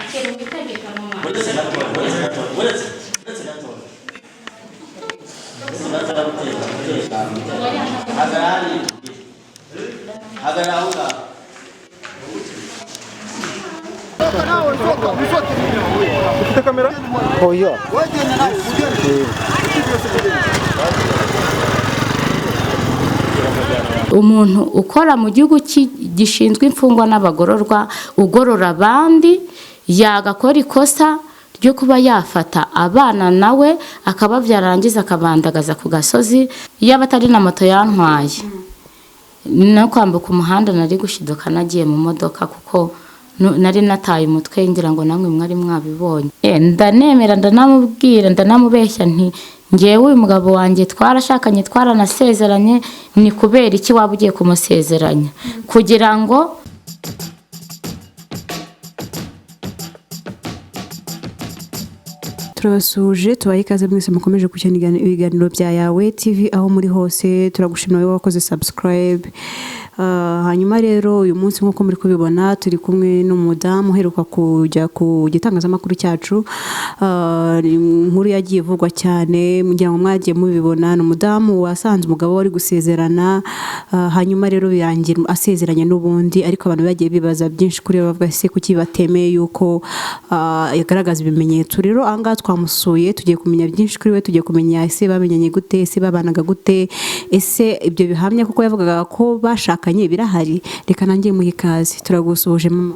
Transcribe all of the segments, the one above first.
Akira witegeka mu mwana. Uretse gatoya, uretse gatoya, uretse gatoya, uretse gatoya, guteka, guteka, guteka. Hagarara hariya, hagarara aho ngaho. Ufite kamera? Oya. Umuntu ukora mu gihugu gishinzwe imfungwa n'abagororwa, ugorora abandi, yagakora ikosa ryo kuba yafata abana nawe akababyara, arangiza akabandagaza ku gasozi. Iyo aba atari na moto yantwaye no kwambuka umuhanda, nari gushiduka nagiye mu modoka, kuko nari nataye umutwe. Ngira ngo namwe mwari mwabibonye. Ndanemera, ndanamubwira, ndanamubeshya nti: "Ngewe uyu mugabo wanjye twarashakanye, twaranasezeranye. Ni kubera iki waba ugiye kumusezeranya kugira ngo?" Turabasuhuje, tubahe ikaze mwese mukomeje gukurikirana ibiganiro bya Yawe TV aho muri hose. Turagushimira wowe wakoze subscribe. Hanyuma rero uyu munsi, nk'uko muri kubibona, turi kumwe n'umudamu uheruka kujya ku gitangazamakuru cyacu. Ni inkuru yagiye ivugwa cyane, mugira ngo mwagiye mubibona. Ni umudamu wasanze umugabo wari gusezerana, hanyuma rero birangira asezeranye n'ubundi, ariko abantu bagiye bibaza byinshi kuri we, bavuga: "Ese kuki batemeye yuko yagaragaza ibimenyetso?" Rero aha ngaha twamusuye, tugiye kumenya byinshi kuri we. Tugiye kumenya: ese bamenyanye gute? Ese babanaga gute? Ese ibyo bihamya kuko yavugaga ko bashakanye birahari? Reka nanjye muhe ikaze. Turagusuhuje, mama.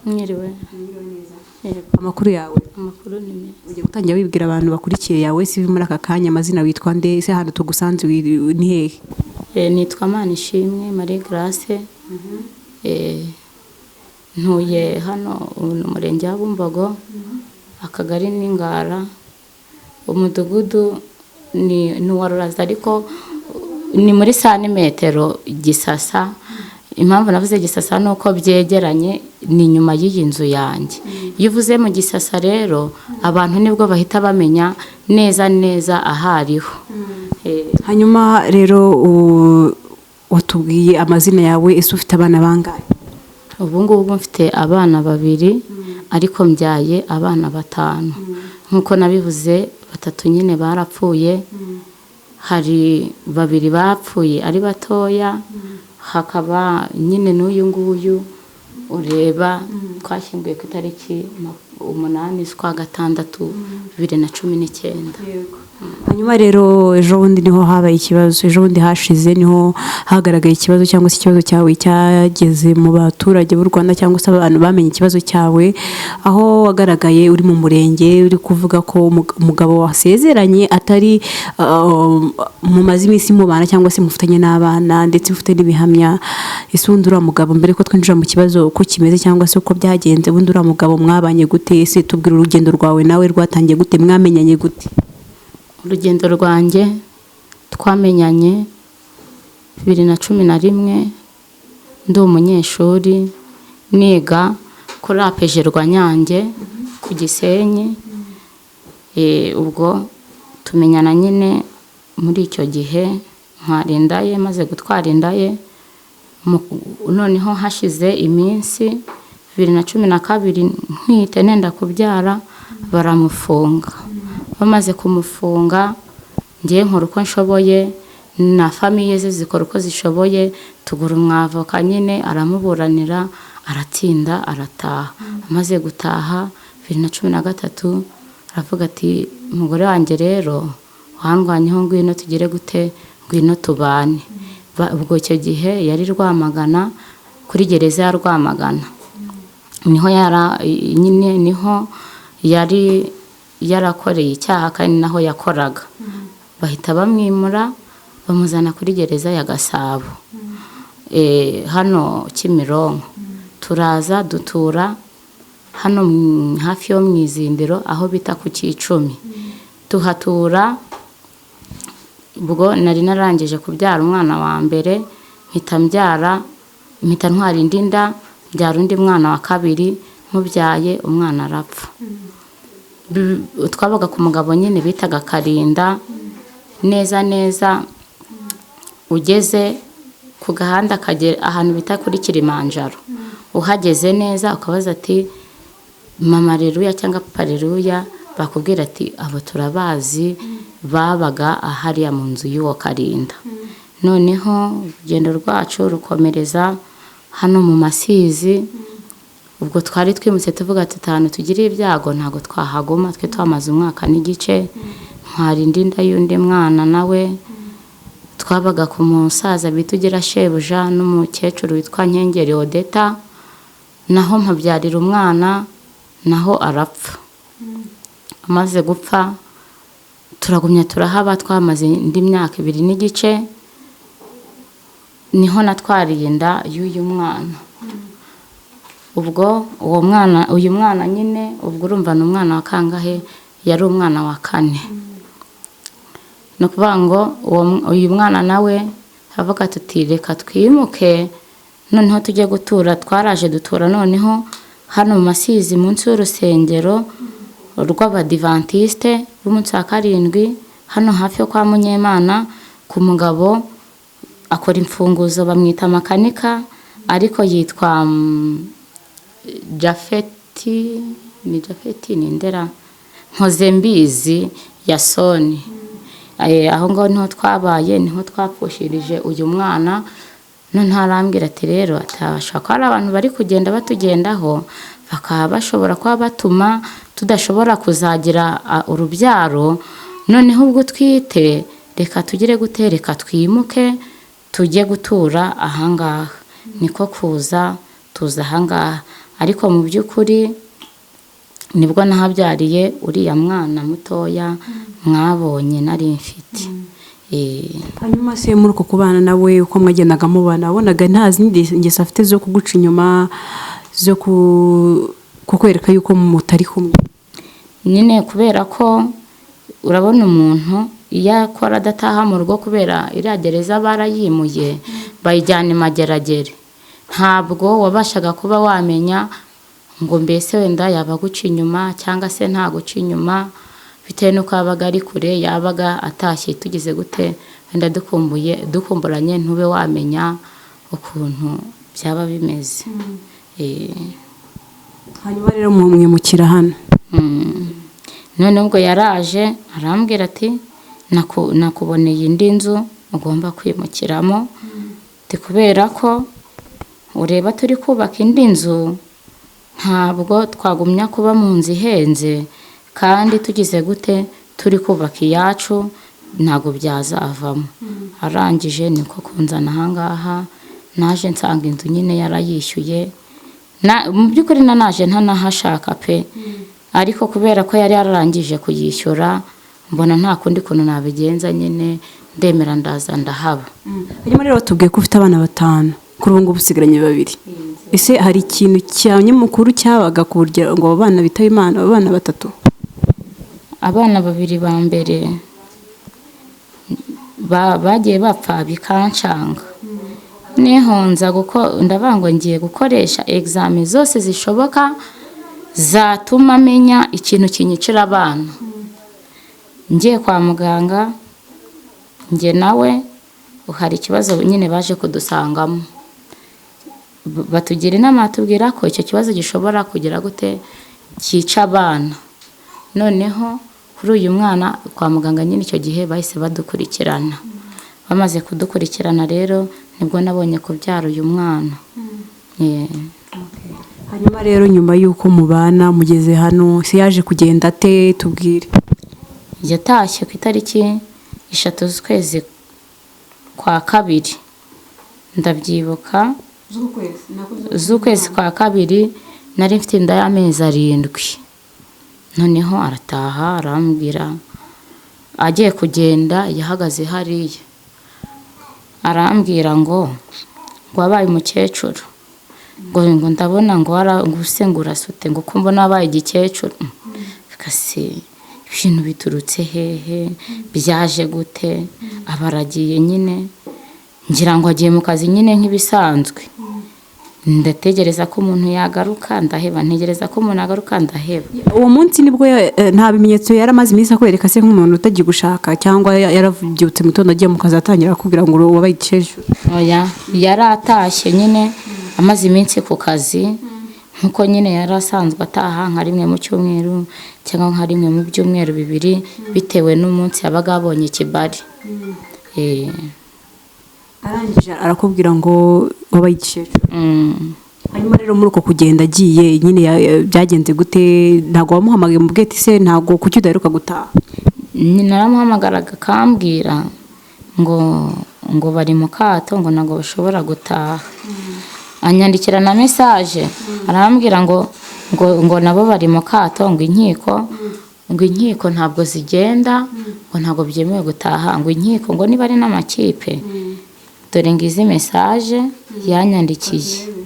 Mwiriwe. Yego. Amakuru yawe? Amakuru ni meza. Ugiye gutangira wibwira abantu bakurikiye Yawe TV muri aka kanya. Amazina, witwa nde? Ese ahantu tugusanze ni hehe? Nitwa Manishimwe Marie Grace. Ntuye hano mu murenge wa Bumbogo, akagari n'Ingara, umudugudu ni uwa Ruraza, ariko ni muri santimetero Gisasa. Impamvu navuze Gisasa ni uko byegeranye, ni inyuma y'iyi nzu yanjye. Iyo uvuze mu Gisasa rero, abantu nibwo bahita bamenya neza neza aho ariho. Hanyuma rero watubwiye amazina yawe. Ese ufite abana bangahe? Ubu ngubu mfite abana babiri, ariko mbyaye abana batanu. Nk'uko nabivuze, batatu nyine barapfuye. Hari babiri bapfuye ari batoya, hakaba nyine n'uyu nguyu ureba twashyinguye ku itariki 8 z'ukwa gatandatu 2019. Hanyuma rero ejo bundi niho habaye ikibazo, ejo bundi hashize niho hagaragaye ikibazo, cyangwa se ikibazo cyawe cyageze mu baturage b'u Rwanda, cyangwa se abantu bamenye ikibazo cyawe, aho wagaragaye uri mu murenge uri kuvuga ko umugabo wasezeranye atari mumaze iminsi mubana, cyangwa se mufitanye n'abana, ndetse ufite n'ibihamya. Ese ubundi uriya mugabo, mbere ko twinjira mu kibazo uko kimeze cyangwa se uko byagenze, ubundi uriya mugabo mwabanye gute? Ese tubwire urugendo rwawe nawe rwatangiye gute? Mwamenyanye gute? Urugendo rwanjye, twamenyanye 2011 ndi umunyeshuri niga kuri APG Rwanyange ku Gisenyi. Ubwo tumenyana nyine muri icyo gihe ntwara inda ye. Maze gutwara inda ye, noneho hashize iminsi, 2012, ntwite nenda kubyara, baramufunga. Bamaze kumufunga, ngiye nkora uko nshoboye na famille ze zikora uko zishoboye, tugura umwavoka nyine, aramuburanira, aratsinda, arataha. Amaze gutaha 2013, aravuga ati: "Umugore wanjye rero wandwanyeho, ngwino tugere gute, ngwino tubane." Ubwo icyo gihe yari Rwamagana, kuri gereza ya Rwamagana niho yara nyine, niho yari yarakoreye icyaha kandi naho yakoraga. Bahita bamwimura, bamuzana kuri gereza ya Gasabo, hano Kimironko. Turaza dutura hano hafi yo mu Izindiro, aho bita ku Cyicumi, tuhatura. Ubwo nari narangije kubyara umwana wa mbere, mpita mbyara, mpita ntwara indi nda, mbyara undi mwana wa kabiri. Mubyaye, umwana arapfa. Twabaga ku mugabo nyine bitaga Karinda. Neza neza ugeze ku gahanda kagera ahantu bita kuri Kilimanjaro, uhageze neza ukabaza ati Mama Reruya cyangwa Papa Reruya, bakubwira ati abo turabazi, babaga ahariya mu nzu y'uwo Karinda. Noneho urugendo rwacu rukomereza hano mu Masizi. Ubwo twari twimutse tuvuga ati ahantu tugiriye ibyago ntabwo twahaguma, twe twamaze umwaka n'igice. Ntwara indi nda y'undi mwana nawe. Twabaga ku musaza bita Ugira Shebuja n'umukecuru witwa Nkengeri Odeta, naho mpabyarira umwana, naho arapfa. Amaze gupfa turagumya turahaba, twamaze indi myaka 2 n'igice, niho natwariye inda y'uyu mwana. Ubwo uwo mwana, uyu mwana nyine, ubwo urumva ni umwana wa kangahe? Yari umwana wa 4. Ni ukuvuga ngo uyu mwana nawe avuga tuti reka twimuke noneho tujye gutura. Twaraje dutura noneho hano mu Masizi munsi y'urusengero rw'Abadivantiste b'umunsi wa 7, hano hafi yo kwa Munyemana, ku mugabo akora imfunguzo bamwita Makanika, ariko yitwa Jafeti, ni Jafeti ni Ndera Mpozembizi ya Soni. Aho ngaho niho twabaye, niho twapfushirije uyu mwana. Noneho arambwira ati rero atashaka ko hari abantu bari kugenda batugendaho, bakaba bashobora kuba batuma tudashobora kuzagira urubyaro. Noneho ubwo twite reka tugire gute, reka twimuke tujye gutura ahangaha. Niko kuza tuza ahangaha, ariko mu by'ukuri nibwo nahabyariye uriya mwana mutoya mwabonye nari mfite. Hanyuma se muri uko kubana nawe, uko mwagendaga mubana, wabonaga nta zindi ngeso afite zo kuguca inyuma, zo kukwereka yuko mutari kumwe? Nyine kubera ko urabona umuntu iyo akora adataha mu rugo, kubera iriya gereza barayimuye bayijyana i Mageragere, ntabwo wabashaga kuba wamenya ngo mbese wenda yaba aguca inyuma cyangwa se nta guca inyuma, bitewe n'uko yabaga ari kure, yabaga atashye tugize gute, wenda dukumburanye, ntube wamenya ukuntu byaba bimeze. Hanyuma rero mwimukira hano. None ubwo yaraje arambwira ati nakuboneye indi nzu ugomba kwimukiramo, ati kubera ko ureba turi kubaka indi nzu, ntabwo twagumya kuba mu nzu ihenze, kandi tugize gute turi kubaka iyacu ntabwo byazavamo. Arangije niko kunzana ahangaha, naje nsanga inzu nyine yarayishyuye. Mu by'ukuri nanaje ntanahashaka pe, ariko kubera ko yari yararangije kuyishyura mbona nta kundi kuntu nabigenza nyine, ndemera ndaza ndahaba. Hanyuma rero batubwiye ko ufite abana 5, kuri ubu ngubu usigaranye 2. Ese hari ikintu cya nyamukuru cyabaga ku buryo ngo abo bana bitabe Imana, abo bana 3? Abana 2 ba mbere bagiye bapfa bikancanga, nihonza ndavuga ngo ngiye gukoresha examen zose zishoboka zatuma menya ikintu kinyicira abana. Ngiye kwa muganga njye nawe hari ikibazo nyine baje kudusangamo, batugira inama batubwira ko icyo kibazo gishobora kugira gute cyica abana. Noneho kuri uyu mwana kwa muganga nyine icyo gihe bahise badukurikirana, bamaze kudukurikirana rero nibwo nabonye kubyara uyu mwana. Hanyuma rero nyuma y'uko mubana mugeze hano, se yaje kugenda ate? Tubwire. Yatashye ku itariki 3 z'ukwezi kwa 2, ndabyibuka, z'ukwezi kwa 2, nari mfite inda y'amezi 7. Noneho arataha arambwira, agiye kugenda yahagaze hariya arambwira ngo wabaye umukecuru, ngo ndabona ngo use ngo urasute, ngo ko mbona wabaye igikecuru. Kase ibintu biturutse hehe, byaje gute? Abaragiye nyine, ngira ngo agiye mu kazi nyine nk'ibisanzwe. Ndategereza ko umuntu yagaruka ndaheba, ntegereza ko umuntu agaruka ndaheba. Uwo munsi nibwo nta bimenyetso yaramaze iminsi akwereka se nk'umuntu utagiye gushaka, cyangwa yarabyutse mu gitondo agiye mu kazi atangira akubwira ngo wabaye igikecuru? Oya, yaratashye nyine amaze iminsi ku kazi, Nkuko nyine yari asanzwe ataha nka rimwe mu cyumweru cyangwa nka rimwe mu byumweru bibiri, bitewe n'umunsi yabaga abonye ikibari. Arangije arakubwira ngo wabaye igikecuru. Hanyuma rero muri uko kugenda agiye nyine byagenze gute? Ntabwo wamuhamagaye mu bwete se? Ntabwo, kuki udaheruka gutaha? Naramuhamagaraga akambwira ngo bari mu kato, ngo ntabwo bashobora gutaha. Anyandikira na message, arambwira ngo nabo bari mu kato, ngo inkiko ntabwo zigenda, ngo ntabwo byemewe gutaha, ngo inkiko, ngo niba ari n'amakipe. Dore ngizi message yanyandikiye.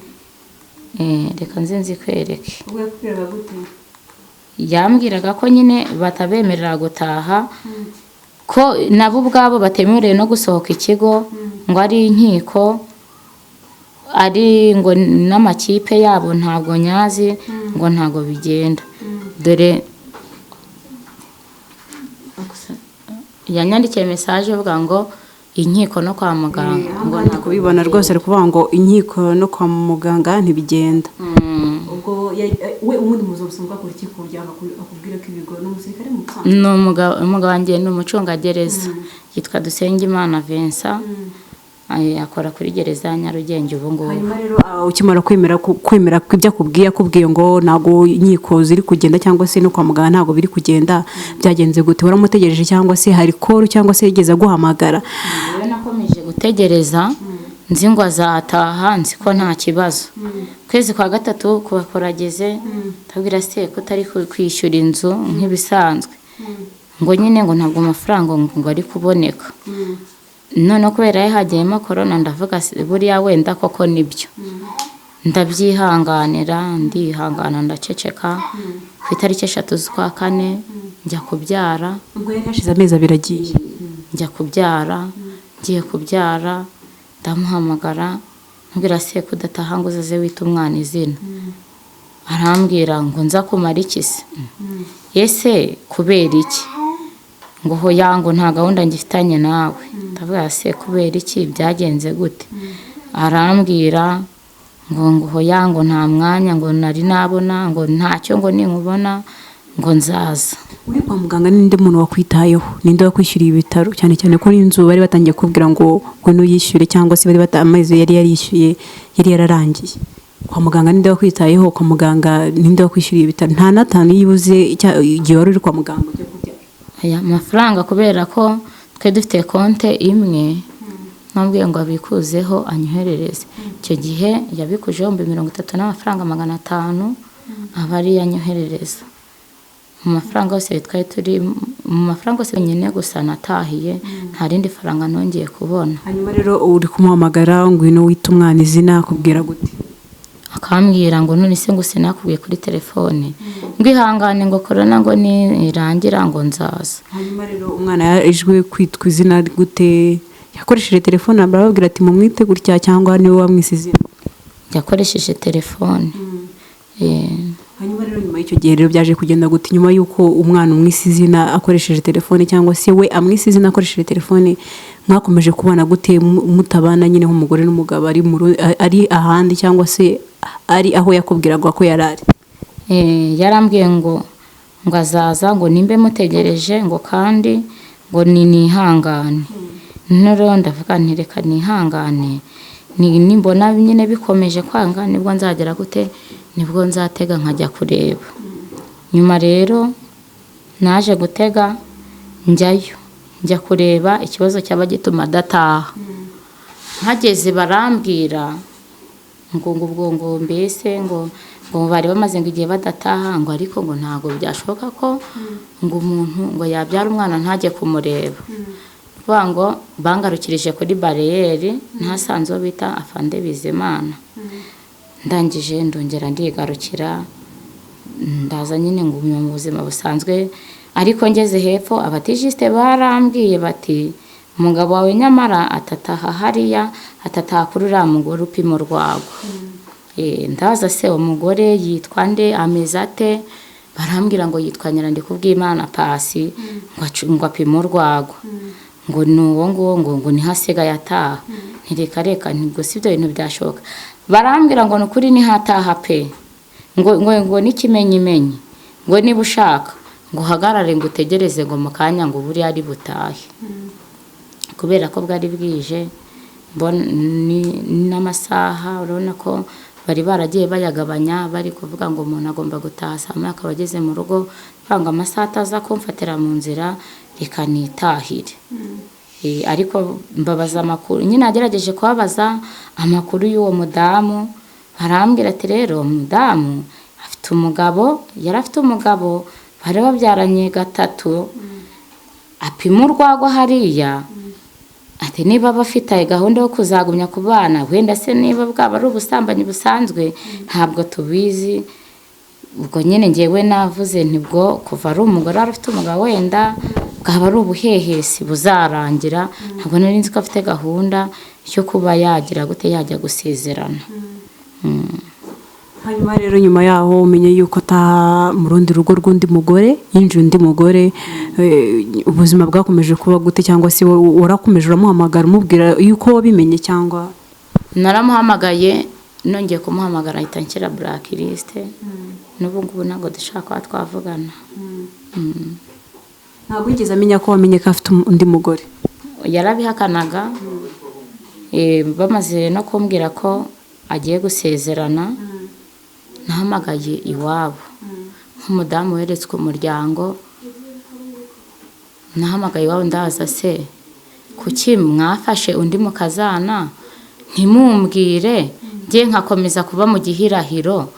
Reka nze nzikwereke. Ubwo yakubwiraga gute? Yambwiraga ko nyine batabemerera gutaha, ko nabo ubwabo batemerewe no gusohoka ikigo, ngo ari inkiko, ari ngo n'amakipe yabo ntabwo nyazi, ngo ntabwo bigenda. Dore yanyandikiye message avuga ngo inkiko no kwa muganga ngo Ndi kubibona rwose, ari kuvuga ngo inkiko no kwa muganga ntibigenda. Ubwo we ubundi muzo busanzwe akora iki ku buryo akubwira ko ibigo ni umusirikare mu busanzwe? Ni umugabo wanjye, ni umucungagereza, yitwa Dusengimana Vincent. Akora kuri gereza ya Nyarugenge ubu ngubu. Hanyuma rero ukimara kwemera ko ibyo akubwiye, akubwiye ngo ntabwo inkiko ziri kugenda cyangwa se no kwa muganga ntabwo biri kugenda, byagenze gute? Waramutegereje cyangwa se hari call cyangwa se yigeze aguhamagara? Njyewe nakomeje gutegereza, nzi ngo azataha, nzi ko nta kibazo. Ukwezi kwa gatatu kuba kurageze, ndabwira se ko utari kwishyura inzu nk'ibisanzwe, ngo nyine ngo ntabwo amafaranga ngo ari kuboneka. Noneho kubera hagiyemo korona, ndavuga buriya wenda koko nibyo, ndabyihanganira, ndihangana, ndaceceka. Ku itariki 3 z'ukwa kane njya kubyara. Ubwo yari hashize amezi 2 agiye. Njya kubyara, ngiye kubyara ndamuhamagara, mbwira se ko udataha ngo uzaze wite umwana izina. Arambwira ngo nza kumara iki se, ese kubera iki? Ngo hoya, ngo nta gahunda ngifitanye nawe. Ndavuga se kubera iki, byagenze gute? Arambwira ngo hoya, ngo nta mwanya ngo nari nabona, ngo ntacyo, ngo ninkubona ngo nzaza. Uri kwa muganga ninde muntu wakwitayeho? Ninde wakwishyuriye ibitaro, cyane cyane ko n'inzu bari batangiye kubwira ngo ngwino uyishyure, cyangwa se bari bata amezi yari yarishyuye yari yararangiye? Kwa muganga ninde wakwitayeho? Kwa muganga ninde wakwishyuriye ibitaro? Nta n'atanu yibuze igihe wari uri kwa muganga ujya kubyara? Aya mafaranga, kubera ko twe dufite konte imwe, nambwiye ngo abikuzeho anyoherereze. Icyo gihe yabikuje 30,500 aba ariyo anyoherereza. Mu mafaranga yose twari turi mu mafaranga yose nyine gusa natahiye, nta rindi faranga nongeye kubona. Hanyuma rero uri kumuhamagara ngwino wite umwana izina, akubwira gute? Akambwira ngo none se ngo sinakubwiye kuri telefone, ngo ihangane, ngo korona ngo nirangira ngo nzaza. Hanyuma rero umwana yajwe kwitwa izina gute? Yakoresheje telefone barababwira ati mumwite gutya, cyangwa niwe wamwise izina? Yakoresheje telefone. Hanyuma rero nyuma y'icyo gihe rero byaje kugenda gute, nyuma y'uko umwana umwise izina akoresheje telefone, cyangwa se we amwise izina akoresheje telefone? Mwakomeje kubana gute mutabana nyine nk'umugore n'umugabo, ari ari ahandi cyangwa se ari aho yakubwiraga ko yari ari? Yarambwiye ngo azaza, ngo nimbe mutegereje, ngo kandi ngo ni nihangane. Noneho ndavuga nti reka nihangane, nimbona nyine bikomeje kwanga nibwo nzagera gute, nibwo nzatega nkajya kureba. Nyuma rero naje gutega njyayo, njya kureba ikibazo cyaba gituma adataha. Mpageze barambwira ngo ubwo ngo mbese ngo bari bamaze ngo igihe badataha, ngo ariko ngo ntabwo byashoboka ko ngo umuntu ngo yabyara umwana ntajye kumureba. Kuvuga ngo bangarukirije kuri bariyeri, ntasanze uwo bita Afande Bizimana. Ndangije ndongera ndigarukira, ndaza nyine ngumya mu buzima busanzwe. Ariko ngeze hepfo abatijisite barambwiye bati umugabo wawe nyamara atataha hariya, atataha kuri uriya mugore upima urwagwa. Ndabaza se umugore yitwa nde, ameze ate? Barambwira ngo yitwa Nyirandikubwimana Pasi, ngo apime urwagwa, ngo ni uwo nguwo, ngo niho asigaye ataha. Ntireka reka, nibwo si ibyo bintu byashoboka. Barambwira ngo ni ukuri niho ataha pe. Ngo n'ikimenyimenyi, ngo niba ushaka ngo uhagarare, ngo utegereze, ngo mu kanya ngo buriya ari butahe. Kubera ko bwari bwije n'amasaha, urabona ko bari baragiye bayagabanya, bari kuvuga ngo umuntu agomba gutaha saa moya akaba ageze mu rugo, ngo amasaha ataza kumfatira mu nzira, reka nitahire. Ariko mbabaza amakuru nyine, nagerageje kubabaza amakuru y'uwo mudamu, barambwira ati rero umudamu afite umugabo, yari afite umugabo bari babyaranye gatatu, apima urwagwa hariya. Ati niba bafite gahunda yo kuzagumya kubana, wenda se niba bwaba ari ubusambanyi busanzwe, ntabwo tubizi. Ubwo nyine ngewe navuze ntibwo kuva ari umugore wari ufite umugabo, wenda bwaba ari ubuhehesi buzarangira. Ntabwo nari nzi ko afite gahunda yo kuba yagira gute, yajya gusezerana. Hanyuma rero nyuma yaho umenye yuko ataha mu rundi rugo rw'undi mugore, yinjiye undi mugore, ubuzima bwakomeje kuba gute? Cyangwa se warakomeje uramuhamagara umubwira yuko wabimenye, cyangwa? Naramuhamagaye, nongeye kumuhamagara ahita anshyira blacklist. N'ubu ngubu ntabwo dushaka kuba twavugana. Ntabwo yigeze amenya ko wamenye ko afite undi mugore? Yarabihakanaga. Bamaze no kumbwira ko agiye gusezerana, nahamagaye iwabo nk'umudamu weretswe umuryango. Nahamagaye iwabo ndabaza: se kuki mwafashe undi mukazana ntimumbwire, njye nkakomeza kuba mu gihirahiro?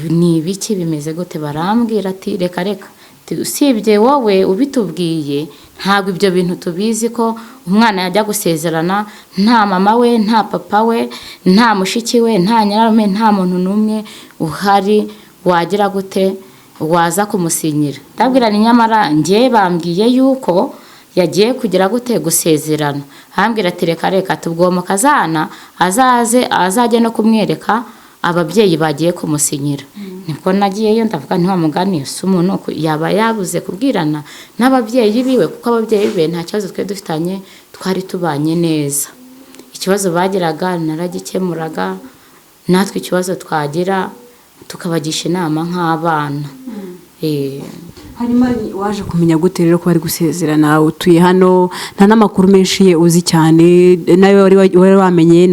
Ni ibiki, bimeze gute? Barambwira ati reka reka, usibye wowe ubitubwiye, ntabwo ibyo bintu tubizi, ko umwana yajya gusezerana nta mama we, nta papa we, nta mushiki we, nta nyirarume, nta muntu n'umwe uhari wagira gute, waza kumusinyira. Ndabwira ni nyamara njye bambwiye yuko yagiye kugira gute, gusezerana. Arambwira ati reka reka, tubwo mukazana azaze, azajye no kumwereka ababyeyi bagiye kumusinyira. Nibwo nagiyeyo, ndavuga nti wa mugani si umuntu yaba yabuze kubwirana n'ababyeyi biwe, kuko ababyeyi be nta kibazo twari dufitanye, twari tubanye neza. Ikibazo bagiraga naragikemuraga, natwe ikibazo twagira tukabagisha inama nk'abana. Hanyuma waje kumenya gute rero ko bari gusezerana? Utuye hano, nta n'amakuru menshi ye uzi cyane, nawe wari wamenye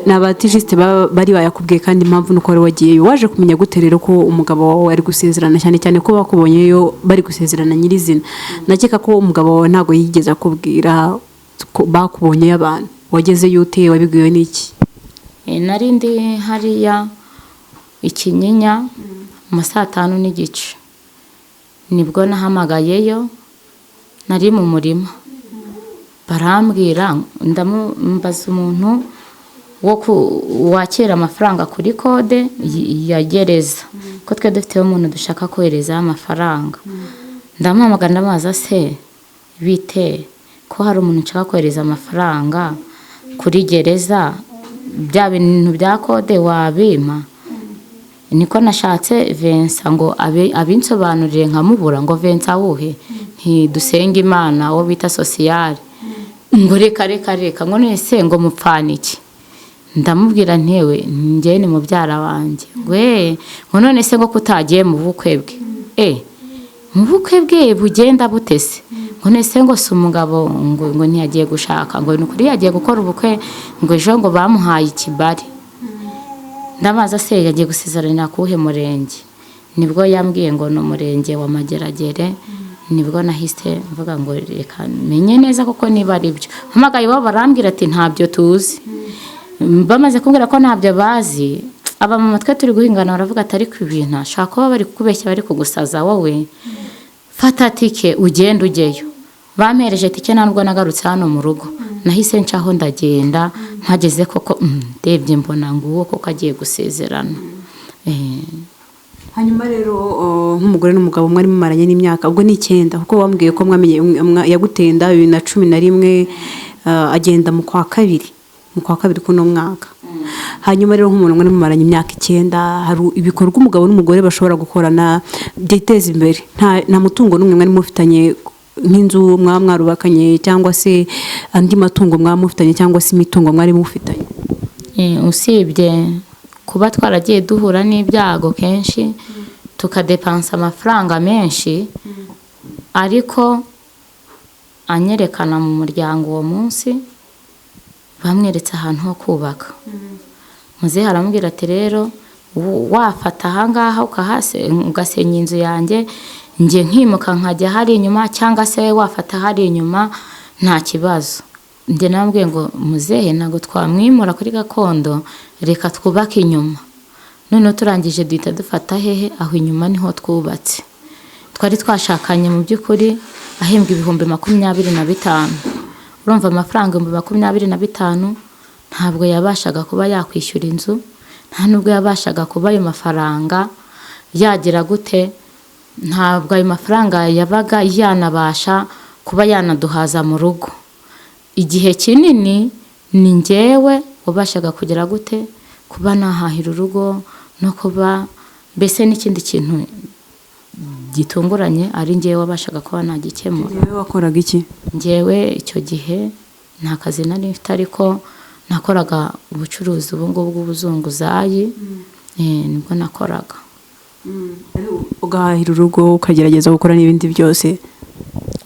ni abatijisite bari bayakubwiye, kandi impamvu nuko wari wagiyeyo. Waje kumenya gute rero ko umugabo wawe ari gusezerana, cyane cyane ko bakubonyeyo bari gusezerana nyirizina? Nakeka ko umugabo wawe ntabwo yigeze akubwira ko bakubonyeyo abantu. Wagezeyo ute? Wabibwiwe n'iki? Nari ndi hariya Ikinyinya mu saa 5:30, nibwo nahamagayeyo, nari mu murima, barambwira, ndambaza umuntu wo wakira amafaranga kuri kode ya gereza, ko twe dufiteho umuntu dushaka koherezaho amafaranga. Ndamuhamagara, ndamubaza: se bite, ko hari umuntu nshaka kohereza amafaranga kuri gereza, bya bintu bya kode wabimpa? Niko nashatse Vincent ngo abinsobanurire, nkamubura. Ngo Vincent wuhe? Ntidusenge Imana, uwo bita social. Ngo reka reka reka, ngo none se ngo mupfana iki? Ndamubwira ntewe njye ni mubyara wanjye. Ngo ngo none se ngo kutagiye mu bukwe bwe? Mu bukwe bwe bugenda bute se? Ngo none se ngo si umugabo, ngo ntiyagiye gushaka, ngo ni ukuri yagiye gukora ubukwe, ngo ejo ngo bamuhaye ikibari. Ndabaza: se yagiye gusezeranira kuwuhe murenge? Nibwo yambwiye ngo ni umurenge wa Mageragere. Nibwo nahise mvuga ngo reka menye neza koko niba ari byo. Mpamagaye iwabo, barambwira ati ntabyo tuzi. Bamaze kumbwira ko ntabyo bazi, abamama twe turi guhingana baravuga ati ariko ibintu ashobora kuba bari kukubeshya, bari kugusaza, wowe fata tike ugende ujyeyo. Bampereje tike, ntabwo nagarutse hano mu rugo, nahise ncaho ndagenda. Mpageze koko, ndebye mbona nguwo koko agiye gusezerana. Hanyuma rero nk'umugore n'umugabo mwari mumaranye n'imyaka ubwo ni 9, kuko wambwiye ko mwamenye yagutenda 2011, agenda mu kwa kabiri kuno mwaka. Hanyuma rero nk'umuntu mwari mumaranye imyaka 9, hari ibikorwa umugabo n'umugore bashobora gukorana byiteza imbere. Nta mutungo n'umwe mwari mufitanye, nk'inzu mwaba mwarubakanye, cyangwa se andi matungo mwaba mufitanye, cyangwa se imitungo mwari mufitanye? Usibye Kuba twaragiye duhura n'ibyago kenshi, tukadepansa amafaranga menshi, ariko anyerekana mu muryango uwo munsi bamweretse ahantu ho kubaka. Muzehe aramubwira ati rero wafata ahangaha ugasenya inzu yanjye, njye nkimuka nkajya hari inyuma, cyangwa se wafata hari inyuma nta kibazo. Njye namubwiye ngo muzehe ntabwo twamwimura kuri gakondo, reka twubake inyuma. Noneho turangije duhita dufata hehe, aho inyuma niho twubatse. Twari twashakanye mu by'ukuri ahembwa 25,000. Urumva amafaranga 25,000 ntabwo yabashaga kuba yakwishyura inzu, nta nubwo yabashaga kuba ayo mafaranga yagira gute, ntabwo ayo mafaranga yabaga yanabasha kuba yanaduhaza mu rugo. Igihe kinini ni njyewe wabashaga kugira gute, kuba nahahira urugo no kuba mbese n'ikindi kintu gitunguranye ari njyewe wabashaga kuba nagikemura. Wowe wakoraga iki? Njyewe icyo gihe nta kazi nari mfite, ariko nakoraga ubucuruzi ubu ngubu bw'ubuzunguzayi, nibwo nakoraga. Ugahahira urugo, ukagerageza gukora n'ibindi byose?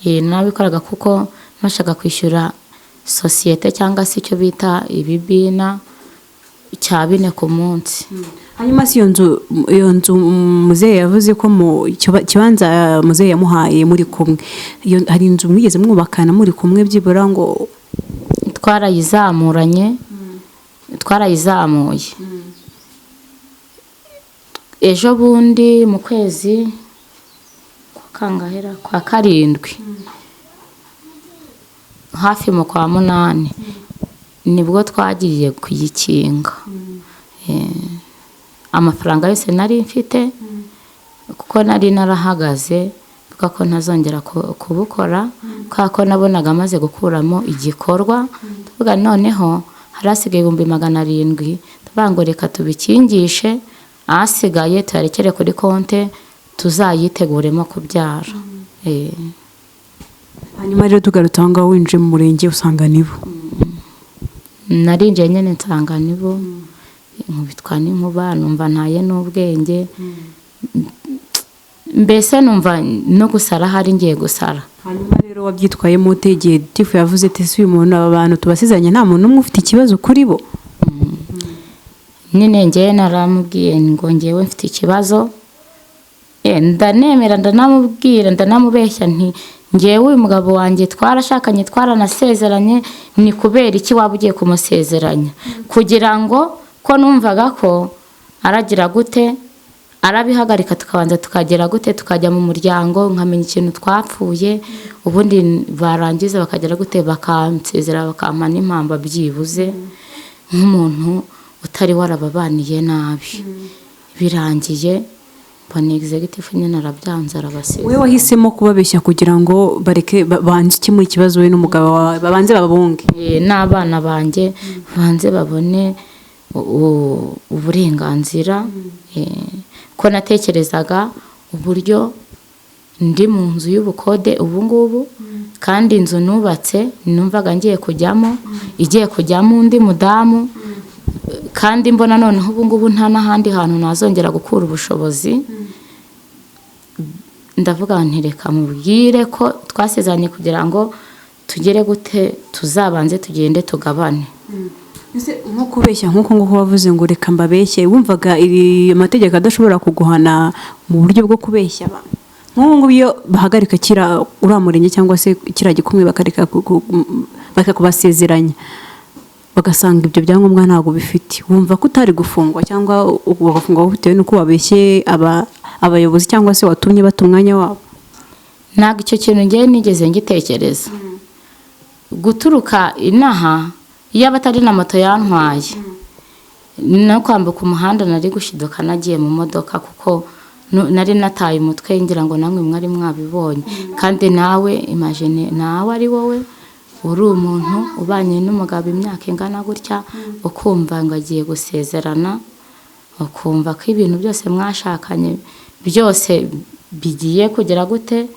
Nabikoraga kuko nabashaga kwishyura sosiyete cyangwa se icyo bita ibibina cya 4 ku munsi. Hanyuma si iyo nzu muzehe yavuze ko mu kibanza muzehe yamuhaye muri kumwe, hari inzu mwigeze mwubakana muri kumwe byibura ngo? Twarayizamuranye, twarayizamuye ejo bundi mu kwezi kwa kangahera, kwa karindwi, hafi mu kwa 8, nibwo twagiye kuyikinga. Amafaranga yose nari mfite, kuko nari narahagaze mvuga ko ntazongera kubukora, kubera ko nabonaga amaze gukuramo igikorwa. Tuvuga noneho hari hasigaye 700,000, tuvuga ngo reka tubikingishe, ahasigaye tuyarekere kuri konte tuzayiteguremo kubyara. Hanyuma rero tugarutse aho ngaho, winjiye mu murenge usanga nibo? Narinjiye nyine nsanga nibo, nkubitwa n'inkuba, numva ntaye n'ubwenge, mbese numva no gusara hari ngiye gusara. Hanyuma rero wabyitwayemo ute igihe Tifu yavuze ati ese uyu muntu, aba bantu tubasizanye, nta muntu n'umwe ufite ikibazo kuri bo? Nyine njyewe naramubwiye ngo njyewe mfite ikibazo, ndanemera, ndanamubwira, ndanamubeshya nti njyewe uyu mugabo wanjye twarashakanye, twaranasezeranye, ni kubera iki waba ugiye kumusezeranya? Kugira ngo ko numvaga ko aragira gute, arabihagarika, tukabanza tukagera gute, tukajya mu muryango nkamenya ikintu twapfuye, ubundi barangiza bakagera gute, bakansezera, bakampa n'impamba byibuze nk'umuntu utari warababaniye nabi. Birangiye mbona executive nyine arabyanze, arabasezera. Wowe wahisemo kubabeshya kugira ngo bareke banze ikemure ikibazo we n'umugabo wawe, babanze babunge? N'abana banjye banze babone uburenganzira. Ko natekerezaga uburyo ndi mu nzu y'ubukode ubu ngubu, kandi inzu nubatse numvaga ngiye kujyamo, igiye kujyamo undi mudamu, kandi mbona noneho ubu ngubu nta n'ahandi hantu nazongera gukura ubushobozi. Ndavuga nti reka mubwire ko twasezeranye kugira ngo tugere gute, tuzabanze tugende tugabane. Ese nko kubeshya nk'uko nguko wavuze ngo reka mbabeshye, wumvaga iri amategeko adashobora kuguhana mu buryo bwo kubeshya abantu? Nk'ubu ngubu iyo bahagarika kiriya uriya murenge cyangwa se kiriya gikumwe, bakareka bakakubasezeranya, bagasanga ibyo byangombwa ntabwo bifite, wumva ko utari gufungwa cyangwa bagafungwa bitewe n'uko wabeshye abayobozi cyangwa se watumye bata umwanya wabo? Ntabwo icyo kintu ngewe nigeze ngitekereza. Guturuka inaha, iyo aba atari na moto yantwaye no kwambuka umuhanda, nari gushiduka nagiye mu modoka, kuko nari nataye umutwe, ngira ngo namwe mwari mwabibonye. Kandi nawe imagine, nawe ari wowe uri umuntu ubanye n'umugabo imyaka ingana gutya, ukumva ngo agiye gusezerana, ukumva ko ibintu byose mwashakanye byose bigiye kugera gute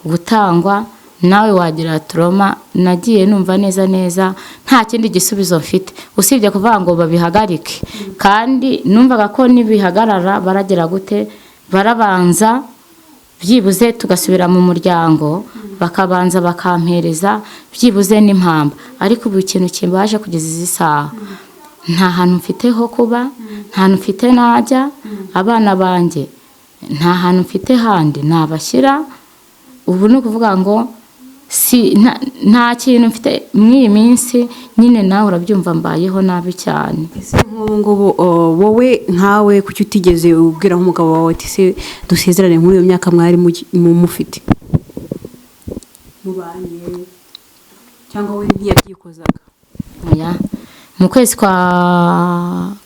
gutangwa, Nawe wagira trauma. Nagiye numva neza neza nta kindi gisubizo mfite usibye kuvuga ngo babihagarike, kandi numvaga ko nibihagarara baragira gute, barabanza byibuze tugasubira mu muryango, bakabanza bakampereza byibuze n'impamba. Ariko ubu ikintu kimbaje kugeza izi saha, nta hantu mfite ho kuba, nta hantu mfite najya, abana banjye nta hantu mfite handi nabashyira. Ubu ni ukuvuga ngo si nta kintu mfite muri iyi minsi nyine, nawe urabyumva, mbayeho nabi cyane. Ese nk'ubu ngubu wowe nkawe kuki utigeze ubwira nk'umugabo wawe ati: "Se dusezerane," muri iyo myaka mwari mufite mubanye, cyangwa we ntiyabyikozaga? Oya. Mu kwezi kwa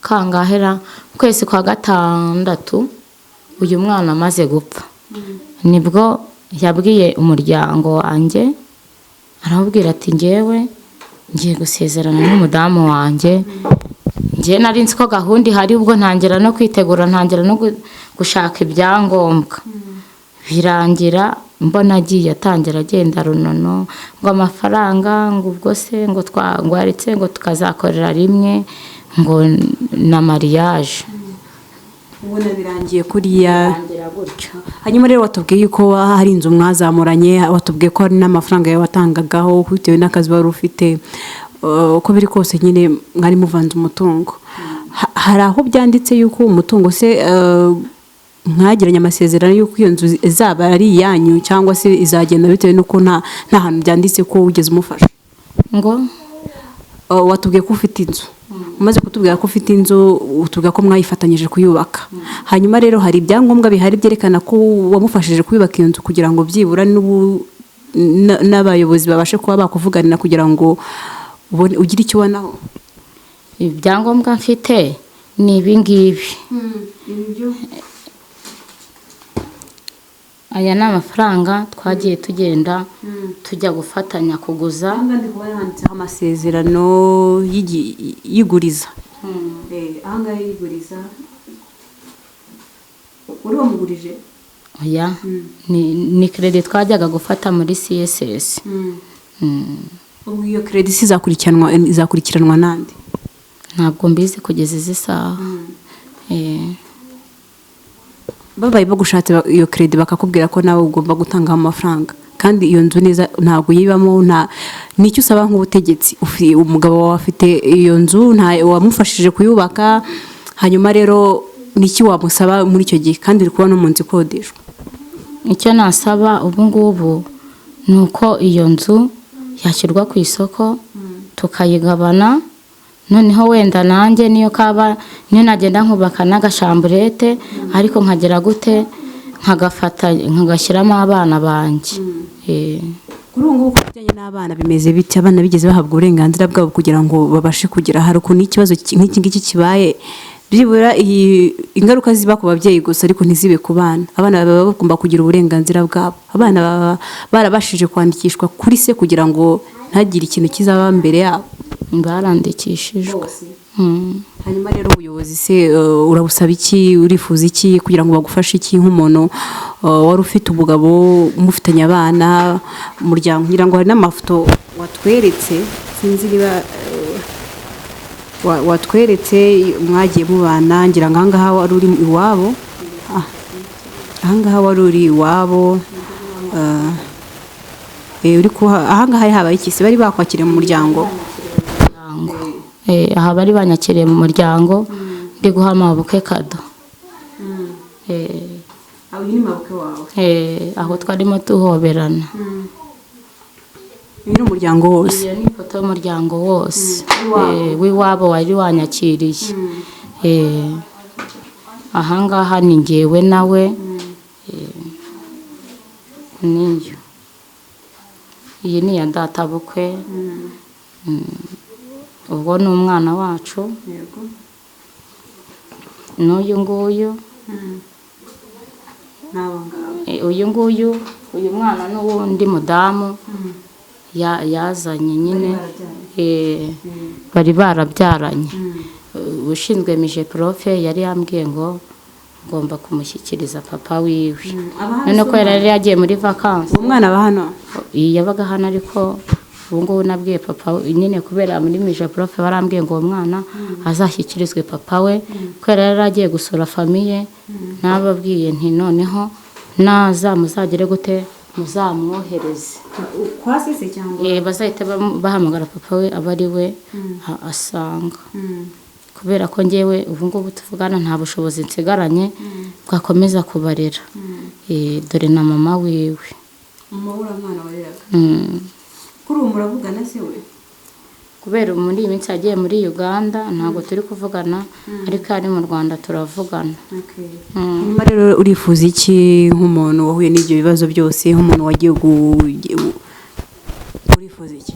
kangahera, mu kwezi kwa gatandatu uyu mwana amaze gupfa, nibwo yabwiye umuryango wanjye, arawubwira ati: "Ngewe ngiye gusezerana n'umudamu wanjye." Ngewe nari nzi ko gahunda ihari, ubwo ntangira no kwitegura, ntangira no gushaka ibyangombwa. Birangira mbona agiye atangira agenda runono, ngo amafaranga, ngo ubwo se ngo twangwaritse, ngo tukazakorera rimwe ngo na mariage. Ubona birangiye kuriya. Birangira gutyo. Hanyuma rero watubwiye yuko hari inzu mwazamuranye, watubwiye ko hari n'amafaranga yawe watangagaho bitewe n'akazi wari ufite. Uko biri kose nyine mwari muvanze umutungo. Hari aho byanditse yuko umutungo se mwagiranye amasezerano y'uko iyo nzu izaba ari iyanyu, cyangwa se izagenda bitewe n'uko nta hantu byanditse ko wigeze umufasha? Ngo? Watubwiye ko ufite inzu, umaze kutubwira ko ufite inzu, utubwira ko mwayifatanyije kuyubaka. Hanyuma rero hari ibyangombwa bihari byerekana ko wamufashije kuyubaka iyo nzu, kugira ngo byibura n'abayobozi babashe kuba bakuvuganira kugira ngo ugire icyo ubonaho? Ibyangombwa mfite ni ibi ngibi. Aya ni amafaranga twagiye tugenda tujya gufatanya kuguza. Aha ngaha ndi kubona handitseho amasezerano y'iguriza. Aha ngaha y'iguriza uri wamugurije? Oya, ni crédit twajyaga gufata muri CSS. Ubwo iyo crédit si izakurikiranwa nande? Ntabwo mbizi kugeza izi saha. Babaye bagushatse iyo crédit, bakakubwira ko nawe ugomba gutangaho amafaranga, kandi iyo nzu neza ntabwo uyibamo, nta nicyo usaba nk'ubutegetsi? Umugabo wawe afite iyo nzu, nta wamufashije kuyubaka. Hanyuma rero niki wamusaba muri icyo gihe, kandi uri kubona no mu nzu ikodeshwa? Icyo nasaba ubu ngubu ni uko iyo nzu yashyirwa ku isoko tukayigabana, noneho wenda nanjye niyo kaba niyo nagenda nkubaka n'agashamburete, ariko nkagera gute, nkagafata nkagashyiramo abana banjye. Kuri ubu ngubu ku bijyanye n'abana bimeze bite? Abana bigeze bahabwa uburenganzira bwabo kugira ngo babashe kugira, hari ukuntu ikibazo nk'iki ngiki kibaye, byibura iyi ingaruka ziba ku babyeyi gusa ariko ntizibe ku bana. Abana baba bagomba kugira uburenganzira bwabo. Abana baba barabashije kwandikishwa kuri se kugira ngo ntagire ikintu kizaba mbere yabo? Barandikishijwe. Hanyuma rero ubuyobozi se urabusaba iki, urifuza iki kugira ngo bagufashe iki, nk'umuntu wari ufite umugabo, mufitanye abana, umuryango? Ngira ngo hari n'amafoto watweretse, sinzi niba watweretse mwagiye mubana. Ngira ngo ahangaha wari uri iwabo. Ahangaha wari uri iwabo, uri ahangaha habaye iki se? Bari bakwakiriye mu muryango? Aha bari banyakiriye mu muryango, ndi guha mabukwe kado. Uyu ni mabukwe wawe? Aho twarimo tuhoberana. Uyu ni umuryango wose? Iyo ni ifoto y'umuryango wose w'iwabo wari wanyakiriye. Ahangaha ni ngewe nawe. Niyo iyi ni iya databukwe. Ubwo ni umwana wacu n'uyu nguyu. N'abo ngabo? Uyu nguyu, uyu mwana n'uwundi mudamu yazanye nyine. Bari barabyaranye. Ushinzwe MIGEPROF yari yambwiye ngo Ngomba kumushyikiriza papa wiwe. Aba hano None se ko yari yagiye muri vakansi. Uwo mwana aba hano? Yabaga hano, ariko ubu ngubu nabwiye papa we nyine, kubera muri MIGEPROF barambwiye ngo uwo mwana azashyikirizwe papa we, kubera yari agiye gusura famille. Nababwiye nti: "Noneho naza muzagere gute, muzamwohereze." Kwa sisi cyangwa? Bazahita bahamagara papa we, aba ari we asanga, kubera ko ngewe ubu ngubu tuvugana nta bushobozi nsigaranye bwakomeza kubarera. Dore na mama wiwe. Mama w'uriya mwana wareraga? Mm. Kuri ubu muravugana se we? Kubera muri iyi minsi yagiye muri Uganda, ntabwo turi kuvugana, ariko iyo ari mu Rwanda turavugana. Hanyuma rero urifuza iki nk'umuntu wahuye n'ibyo bibazo byose, nk'umuntu wagiye urifuza iki?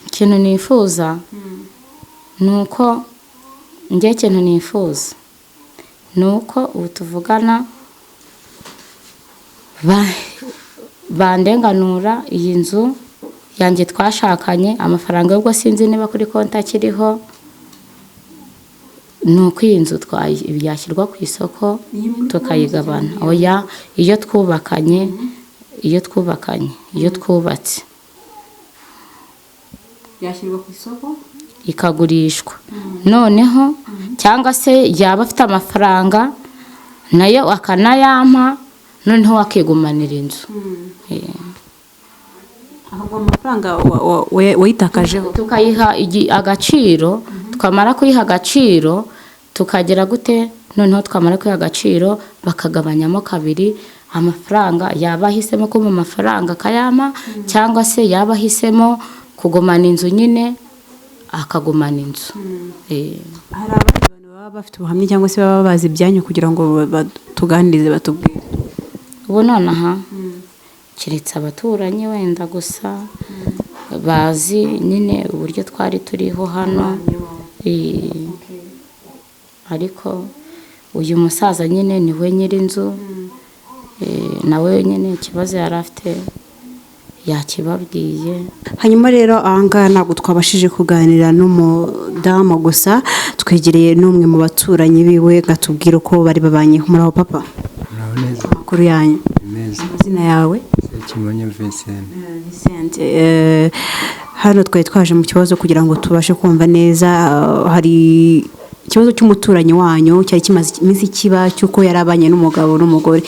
Ikintu nifuza ni uko njye, ikintu nifuza ni uko ubu tuvugana bandenganura iyi nzu yanjye twashakanye. Amafaranga ubwo sinzi niba kuri konti akiriho. Ni uko iyi nzu yashyirwa ku isoko tukayigabana. Oya, iyo twubakanye, iyo twubakanye, iyo twubatse. Yashyirwa ku isoko? Ikagurishwa noneho, cyangwa se yaba afite amafaranga nayo akanayampa, noneho akigumanira inzu. Ahubwo amafaranga wayitakajeho? Tukayiha agaciro. Twamara kuyiha agaciro tukagera gute? Noneho twamara kuyiha agaciro bakagabanyamo kabiri amafaranga. Yaba ahisemo kumpa amafaranga akayampa, cyangwa se yaba ahisemo kugumana inzu nyine akagumana inzu. Hari abandi bantu baba bafite ubuhamya cyangwa se baba bazi ibyanyu kugira ngo batuganirize, batubwire? Ubu nonaha keretse abaturanyi wenda gusa bazi nyine uburyo twari turiho hano. Ariko uyu musaza nyine ni we nyir'inzu. Nawe nyine ikibazo yari afite yakibabwiye. Hanyuma rero ahangaha ntabwo twabashije kuganira n'umudamu gusa, twegereye n'umwe mu baturanyi biwe ngo atubwire uko bari babanyeho. Muraho papa? Muraho neza. Amakuru yanyu? Ni meza. Amazina yawe? Sekimonyo Vincent. Vincent, hano twari twaje mu kibazo kugira ngo tubashe kumva neza. Hari ikibazo cy'umuturanyi wanyu cyari kimaze iminsi kiba, cy'uko yari abanye n'umugabo n'umugore.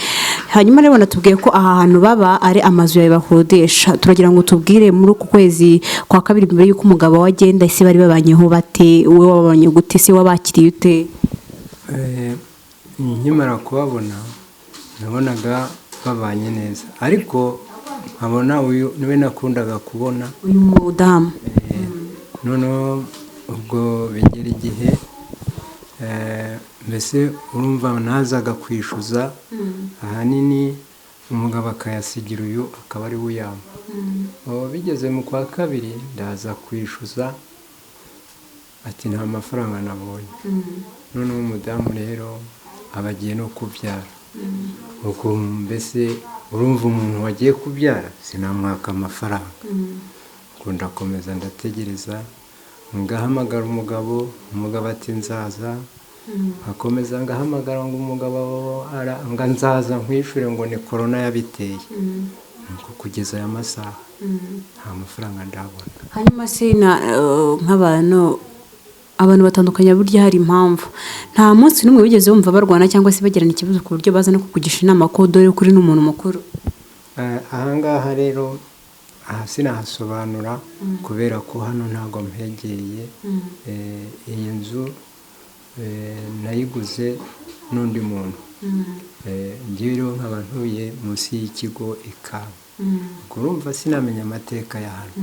Hanyuma rero banatubwiye ko aha hantu baba ari amazu yawe bakodesha. Turagira ngo tubwire, muri uku kwezi kwa kabiri, mbere y'uko umugabo we agenda, ese bari babanyeho bate? Wowe wababanye gute se? Wabakiriye ute? Nkimara kubabona nabonaga babanye neza, ariko nkabona uyu niwe nakundaga kubona. Uyu mudamu? Noneho ubwo bigera igihe, mbese urumva nazaga kwishyuza, ahanini umugabo akayasigira uyu, akaba ari we uyampa. Ubu bigeze mu kwa kabiri ndaza kwishyuza, ati: "Nta mafaranga nabonye." Noneho umudamu rero aba agiye no kubyara. Ubwo mbese urumva umuntu wagiye kubyara sinamwaka amafaranga. Ubwo ndakomeza ndategereza, ngahamagara umugabo, umugabo ati: "Nzaza." Nkakomeza ngahamagara ngo umugabo ngo nzaza nkwishyure, ngo ni korona yabiteye. Nuko kugeza aya masaha nta mafaranga ndabona. Hanyuma se nk'abantu, abantu batandukanye burya hari impamvu, nta munsi n'umwe wigeze wumva barwana cyangwa se bagirana ikibazo ku buryo baza no kukugisha inama, ko dore kuri n'umuntu mukuru? Ahangaha rero aha sinahasobanura kubera ko hano ntabwo mpegeye. Iyi nzu nayiguze n'undi muntu. Njyewe rero nkaba ntuye munsi y'ikigo ikamba. Ubwo urumva sinamenya amateka ya hano.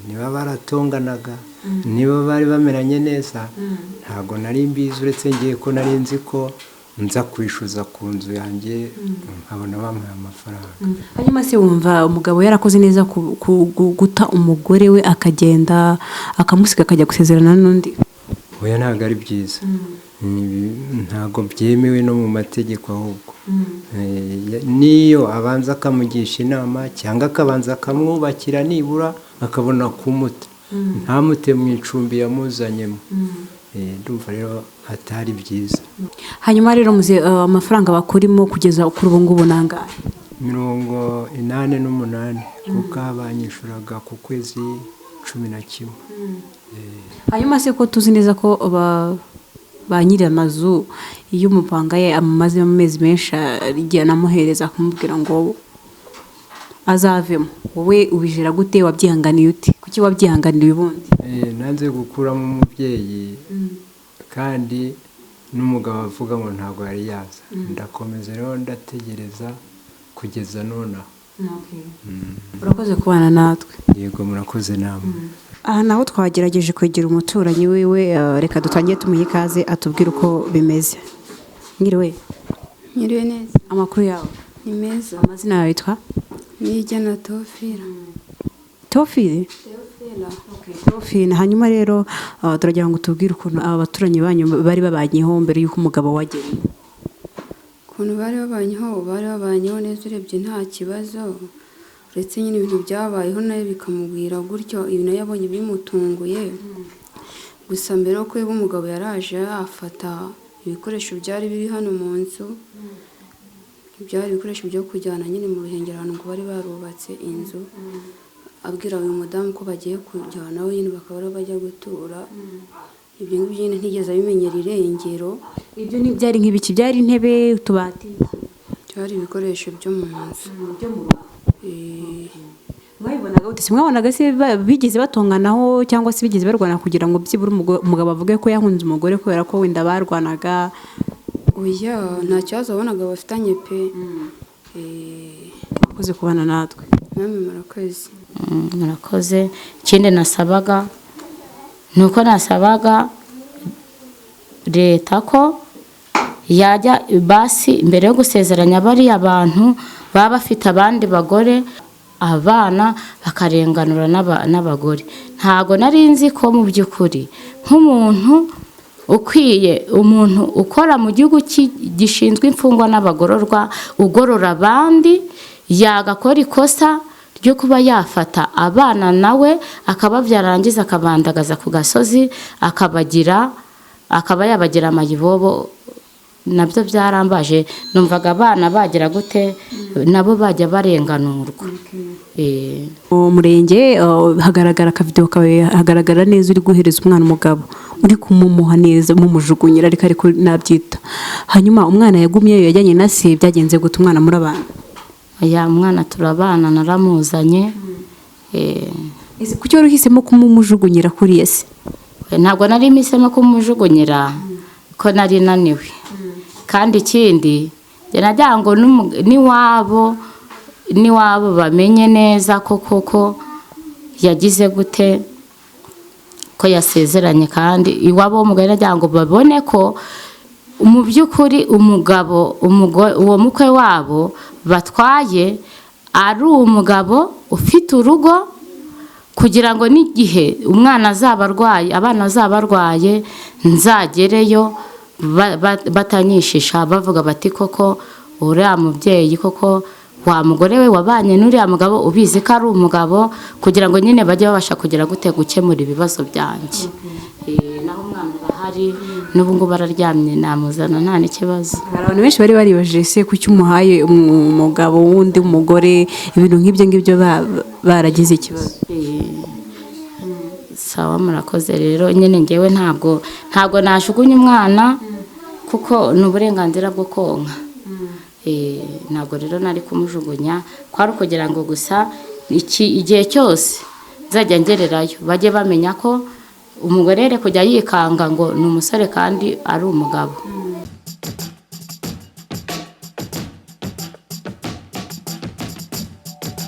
Niba baratonganaga, niba bari bameranye neza, ntabwo nari mbizi, uretse ngiye ko nari nzi ko nza kwishyuza ku nzu yanjye nkabona bampaye amafaranga. Hanyuma se wumva umugabo yarakoze neza guta umugore we akagenda, akamusiga akajya gusezerana n'undi? Oya, ntabwo ari byiza. Ntabwo byemewe no mu mategeko ahubwo. Niyo abanza akamugisha inama cyangwa akabanza akamwubakira nibura akabona kumuta, ntamute mu icumbi yamuzanyemo. Ndumva rero atari byiza. Hanyuma rero muze, amafaranga bakurimo kugeza kuri ubu ngubu ni angahe? 88, kuko banyishuraga ku kwezi 11. Hanyuma se ko tuzi neza ko ba nyiri amazu, iyo umupangaye amaze amezi menshi, igihe anamuhereza akamubwira ngo azavemo, wowe ubijera gute? Wabyihanganiye ute? Kuki wabyihanganiye ubundi? Nanze gukuramo umubyeyi, kandi n'umugabo avuga ngo ntabwo yari yaza. Ndakomeza rero, ndategereza kugeza nonaha. Urakoze kubana natwe. Yego, murakoze namwe. Aha naho twagerageje kwegera umuturanyi wiwe. Reka dutangire tumuhe ikaze atubwire uko bimeze. Mwiriwe? Mwiriwe neza. Amakuru yawe? Ni meza. Amazina yawe yitwa? Niyigena Tofira. Tofire? Teofila. Tofine. Hanyuma rero turagira ngo tubwire ukuntu aba baturanyi banyu bari babanyeho mbere y'uko umugabo wagenda. Ukuntu bari babanyeho, bari babanyeho neza, urebye nta kibazo, uretse nyine ibintu byabayeho nawe bikamubwira gutyo, ibi nayo yabonye bimutunguye. Gusa mbere yo kwiba, umugabo yaraje afata ibikoresho byari biri hano mu nzu, byari ibikoresho byo kujyana nyine mu ruhengeri ahantu ngo bari barubatse inzu, abwira uyu mudamu ko bagiye kujyana we nyine bakaba ariho bajya gutura. Ibyo ngibyo nyine ntigeze abimenyera irengero. Ibyo ni byari nk'ibiki? Byari intebe, utubati? Byari ibikoresho byo mu nzu. Byo mu rugo. Mwabibonaga gute se? Mwabonaga se bigeze batonganaho cyangwa se bigeze barwana kugira ngo byibura umugabo avuge ko yahunze umugore kubera ko wenda barwanaga? Oya, nta kibazo wabonaga bafitanye pe. Murakoze kubana natwe. Namwe murakoze. Murakoze. Ikindi nasabaga ni uko nasabaga leta ko yajya basi mbere yo gusezeranya bariya bantu baba bafite abandi bagore, abana, bakarenganura n'abagore. Ntago nari nzi ko mu by'ukuri nk'umuntu ukwiye, umuntu ukora mu gihugu gishinzwe imfungwa n'abagororwa, ugorora abandi, yagakora ikosa ryo kuba yafata abana nawe akababyara, arangiza akabandagaza ku gasozi, akabagira, akaba yabagira amayibobo. Nabyo byarambaje. Numvaga abana bagira gute, nabo bajya barenganurwa. Mu murenge hagaragara akavidewo kawe, hagaragara neza uri guhereza umwana umugabo, uri kumumuha neza, mumujugunyira, ariko nabyita. Hanyuma umwana yagumyeyo, yajyanye na se? Byagenze gute? Umwana murabana? Aya, umwana turabana, naramuzanye. Ese kuki wari uhisemo kumumujugunyira kuriya se? Ntabwo nari mpisemo kumujugunyira, ko nari naniwe. Kandi ikindi, njye nagira ngo n'iwabo bamenye neza ko koko yagize gute, ko yasezeranye. Kandi iwabo w'umugore nagira ngo babone ko mu by'ukuri umugabo, uwo mukwe wabo batwaye ari umugabo ufite urugo, kugira ngo n'igihe umwana azaba arwaye, abana bazaba barwaye, nzagereyo batanyishisha, bavuga bati koko uriya mubyeyi, koko wa mugore we wabanye n'uriya mugabo ubizi ko ari umugabo, kugira ngo nyine bajye babasha kugira gute, gukemura ibibazo byanjye. Naho umwana arahari n'ubu ngubu araryamye, namuzana nta n'ikibazo. Hari abantu benshi bari baribajije se kuki umuhaye umugabo w'undi mugore, ibintu nk'ibyo ngibyo, baragize ikibazo. Sawa, murakoze. Rero nyine ngewe ntabwo najugunya umwana, kuko ni uburenganzira bwo konka. Ntabwo rero nari kumujugunya, kwari ukugira ngo gusa iki igihe cyose nzajya ngererayo bajye bamenya ko umugore yere kujya yikanga ngo ni umusore kandi ari umugabo.